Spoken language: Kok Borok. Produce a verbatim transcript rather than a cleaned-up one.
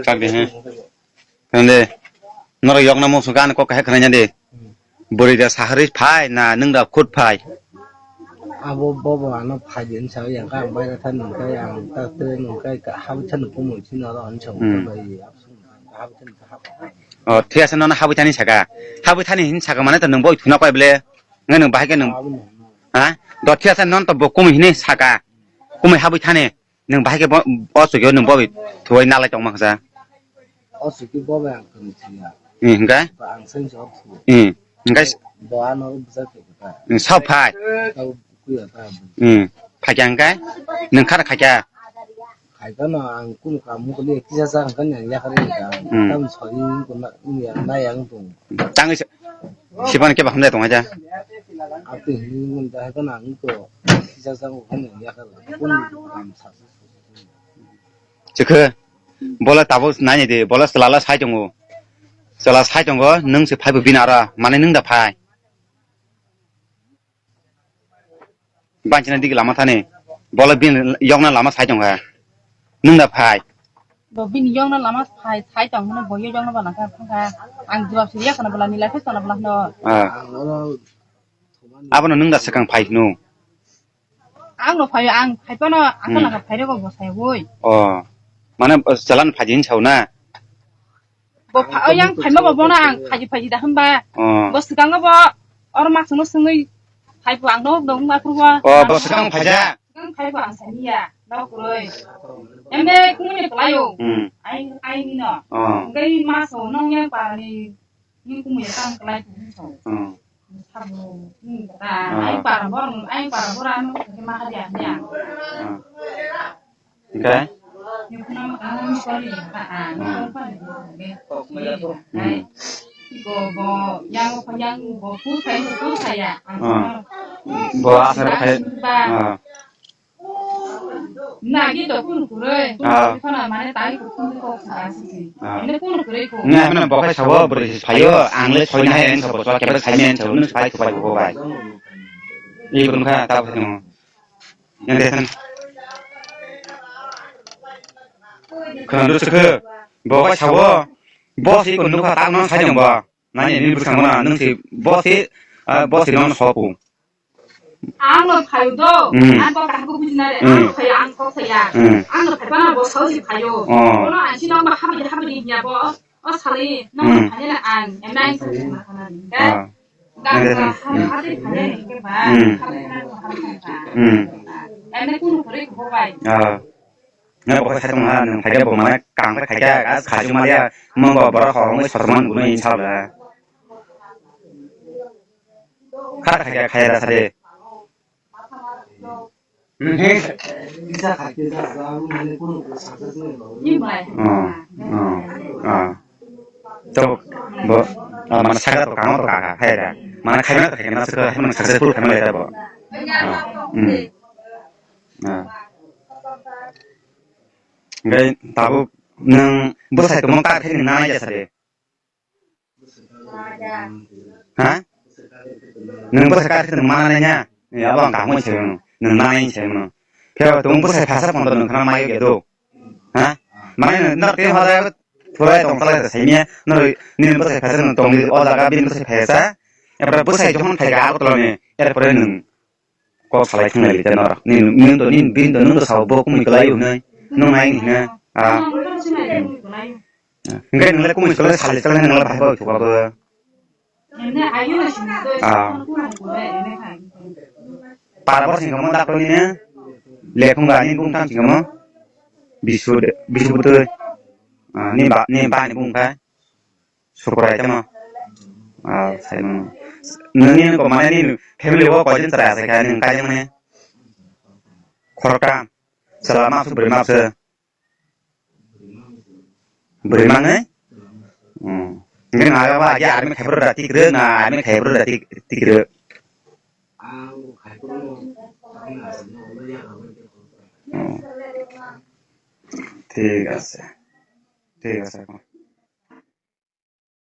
Kak de, he. Kande. Norok yokna musu gan kok kahai khnaina de. Bwrwi da sahari phai na nwng da khut phai. Abo bobo ano phai din sa yang ka bai da than kai ang ta te nung kai ka ha than ko mo chin aro an chong Hmm. Bai ap sung ha than ka ha. Oh, thik ase, nono habwi thani saka. Habwi thani hin saka mane to nwng boi thuna koi ble. Ngai nwng bahai ke nwng. Ha? Do thik ase, non to bo kumui hini saka. Kumui habwi thani. Nwng bahai ke bo, o chukyo nwng bo thuwai nalai tongma kha. O chukyo bo ang kani siya. Hmm, hingkai? Ba ang sen so thu. Hmm, hingkai? Bo ano bujak ke ta. Hmm, sao phai. Sao kuya ta. Hmm, phai kya hingkai? Nwng khar khai kya? Khai kano ang kunu kamu kuli kisa sa ang kanya ya kare ka. Hmm. Tam soi ko na, ya na yang tu. Tang si, sipan ke baham dai tong aja. Ati hin da kano ang to kisa sa ko kanya ya kare. Kun kam sa. Chikhe, bola tabuk nai de, bola chalala sai tongo. Chala sai tongo, nwng se phaibo bini ara, mane nwng da phai. Banchina digi lama thani, bola bini yokna lama sai tongkha. Nwng da phai. Bo bini yokna lama phai, sai tong hwnwi bo yokna bana kha thangkha. Ang jawab se yakana bala ni life sana bala no. Ah. Abono nwng da swkang phai hino. Ang no phaio, ang phai phano asa Hmm. Laka phai rego bo sai woi. Oh. Mane, oh, chalan phaji hin sao na? Bo pha-, oh, yang phai ma bo bono ang phaji phaji da hwnba. Oh. Bo swkang bo or mak sungno sungwi phai bo ang no dong ma purbo. Oh, bo swkang phaja? Swkang phai bo ang sani ya, dok roi. Ende kumuni klayo. Hmm. Ai, ai ni no. Oh. Ngai ma so nong yang pa ni Ni kumui tang kelai tu so. Hmm. Sabu, hmm, kata, Ah. Ai para bor, ai para bor anu, kata ma kadi anu ya. Ah. Oke. Ni kuna ma kanu ni kali kata, ah, ni Hmm. Kali, oke. Hmm. Ai, iko bo, yang bo, yang bo, pu sai, pu sai ya. Ah. Bo asar khai. Ba. Ah. Nagi to kunu kuroi. Ah. Kono mane tai ko kunu ko sa si. Ah. Ene kunu kuroi ko. Nge, mane bokai sabo bwrwi si phaio, ang le soi nai ang sabo, so kebra sai men sabo, nung sai thupai ko bai. I kun kha ta phai mo. Yang de san. Khana du sukhe. Bokai sabo. Boss i kun nukha ta nang sai jang ba. Nani ni bwskango na, nung si boss i, ah, boss i nang sopu. Ang no phaio do, Hmm. Ang kok kaham ko bujina de, Hmm. Ang no phaio, ang kok saya. Hmm. Ang no phaiba na bo sao si phaio. Oh. Bono ang si nong ba habidi habidi hinya bo, o sali nong Hmm. Phaina ang, emna ang sa ma kana ni. Ah. Ga Nang ga de, ha Hmm. Habidi phaina ni ke ba, Hmm. Habidi na ko habidi ka. Hmm. Emne kunu kore ko bai. Ah. Nang bo sai tong ha, nang phai bo mane kang phai kha, as khaju ma ya, mong bo bora ho, mong sotman guno in sala. Khata khaikha khaira sade. Hmm, he. Oh, oh, oh. To, bo, ah, mane sakha to kamo to kaka khaira. Mane khaima to khaima sakha, mane successful khaima lai ta bo. Ah, hmm. Ah. Ngai tabuk nang bwsai tongmung kar khe nang nana ya sade. Ha? Nwng bwsai kar khe nwng mana nai ya? Ni abo ang kaham se nwng nana nai se nwng. Phiya bo tong bwsai phasa phondo nwng khna mai ya do. Ha? Mane nwng nor te hoda thurai tong tala se miya nor ni bwsai phasa nwng tong o jaga bin bwsai phasa. Epra bwsai johon phai ga Agartala ni erpore nwng Kok salai thang lai ta norok. Ni, ni to, ni bin to, nung to sao bo kumui kwlai hwnwi. Nung nai hwnwi. Ah. Hwnkhe nung le kumui kwlai salai kwlai nung le bahai bo thuka bo. Ah. Para bor singkamo doctor ni ne. Lekhung ga ni bung tang singkamo. Bisu de, bisu butui. Ah, ni ba, ni ba ni bung kha. Sukurai tamo. Ah, sai mano. Nini ko mane ni family o kojin tara sai kha ni kai mane. Khorokam. Sala mapsu bwrwi mapsu. Bwrwi mangnai? Hmm. Ngi na ga ba ya army khaibro da tikre na army khaibro da tik, tikre. Hmm. Thik ase. Thik ase.